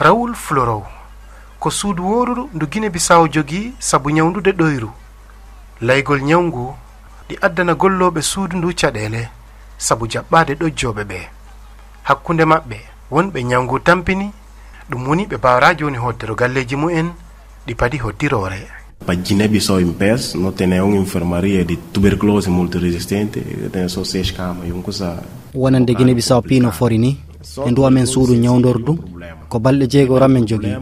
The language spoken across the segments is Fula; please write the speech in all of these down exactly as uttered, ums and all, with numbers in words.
Raoul Floro ko suudu wooruru ndu Gine Bisaawo jogii sabu ñawndude ɗoyru. Laygol ñaw ngu ɗi addana gollooɓe suudu ndu caɗeele sabu jaɓɓaade ɗojjooɓe ɓe. Hakkunde maɓɓe wonɓe ñaw ngu tampini, ɗum woni ɓe mbaawraa jooni hoddero galleeji mumen ɗi padi hoddiroore. Ba Guinée Bissau em pés, no tem uma enfermaria de tuberculose multiresistente, tem só seis camas, e um coisa. Wonande Guinée Bissau piino fori ni, e ndu amen suudu ñawndordu, ko balɗe jeego ramen jogii.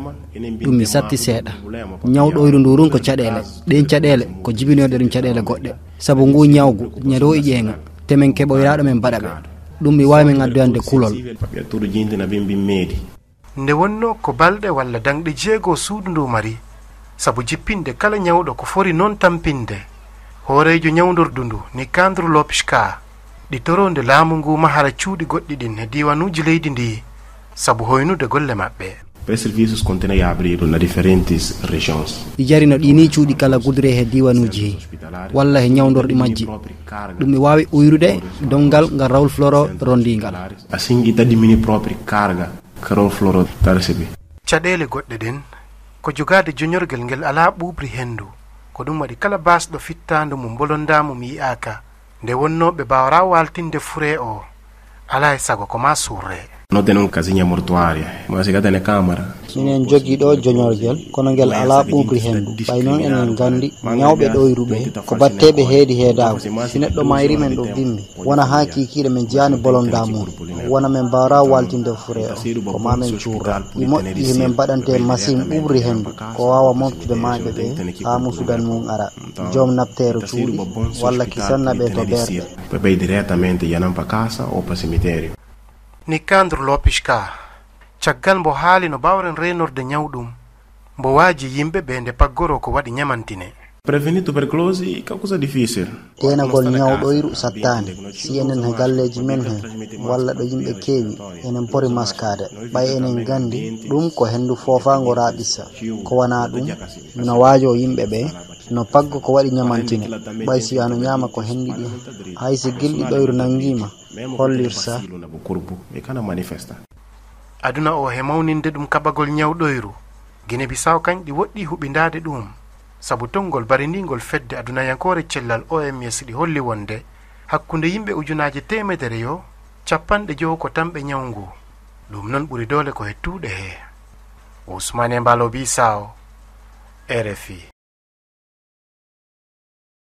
Ɗum mi satti seeɗa. Ñaw ɗoyru ndu run ko caɗeele. Ɗeen caɗeele ko jibinoyde ɗum caɗeele goɗɗe. Sabu ngu ñawgu ñande o e ƴeeŋa, te men keɓoyraaɗo men mbaɗa ɓe. Ɗum mi waawi men addoyande kulol. Papia tudo gente na bim bim medi. Nde wonnoo ko balɗe walla daŋɗe jeego suudu ndu mari, sabu jippinde kala ñawɗo ko fori noon tampinde, hooreejo ñawndordu ndu Nicandro Lopes Ka, ɗi toroonde laamu ngu mahara cuuɗi goɗɗi ɗin e diiwanuuji leydi ndi, sabu hoynude golle maɓɓe. Pré-serviços continua abrido na diferentes regiões. Ɗi jarino ɗi ni cuuɗi kala gudure he diiwanuuji he, walla he ñawndorɗi majji. Ɗum mi waawi uyrude donngal ngal Raoul Floro rondingal. Assim, ita diminui própria carga. Karo Floro Tarsibi. Caɗeele goɗɗe ɗen ko jogaade joñorgel ngel alaa ɓuuɓri henndu. Ko ɗum waɗi kala baasɗo fittaandu mum, bolondaa mum yi'aaka. Nde wonnoo ɓe mbaawraa waaltinde fure o, alaa e sago ko maa suurre. No tem uma casinha mortuária, mas se gata na câmara. Minen jogii ɗo joñorgel, kono ngel alaa ɓuuɓri henndu. Ɓay noon enen nganndi ñawɓe ɗoyru ɓe ko batteeɓe heedi heedaagu. Si neɗɗo mayri men ɗo bimbi, wona haa kiikiiɗe men jiyaani bolondaa mum. Wona men mbaawraa waaltinde fure o, ko maa men cuurra. Ɗi moƴƴi he men mbaɗante masiŋ ɓuuɓri henndu, ko waawa moftude maayɓe ɓe haa musudan mum ara. Joom napteero cuuɗi walla kisanna ɓe to ɓerɗe. Ɓe ɓey diretamente yanan pa casa ou pa cemitério. Nicandro Lopes Ka, caggal mbo haali no mbaawren reenorde ñaw ɗum, mbo waaji yimɓe ɓe nde paggoroo ko waɗi ñamantine. Prevenir tuberculose é uma coisa difícil. Deenagol ñaw ɗoyru sattaani. Si enen he galleeji men he, walla ɗo yimɓe keewi, enen pori maskaade. Ɓay enen nganndi, ɗum ko henndu foofaango raaɓisa. Ko wanaa ɗum, mino waajoo yimɓe ɓe, no paggo ko waɗi ñamantine. Ɓay si ano ñaama ko henndi ɗin, hay si gilɗi ɗoyru nanngiima, hollirsa. Aduna o he mawninde ɗum kaɓagol ñaw ɗoyru, Gine Bisaaw kañ ɗi woɗɗii huɓindaade ɗum, sabu tonngol barindingol fedde adunayankoore cellal O M S ɗi holli wonde hakkunde yimɓe ujunaaje teemedere yo capanɗe jowo ko tamɓe ñaw ngu. Ɗum noon ɓuri doole ko he tuuɗe he. Ousmane Embalo Bisaaw, R F I.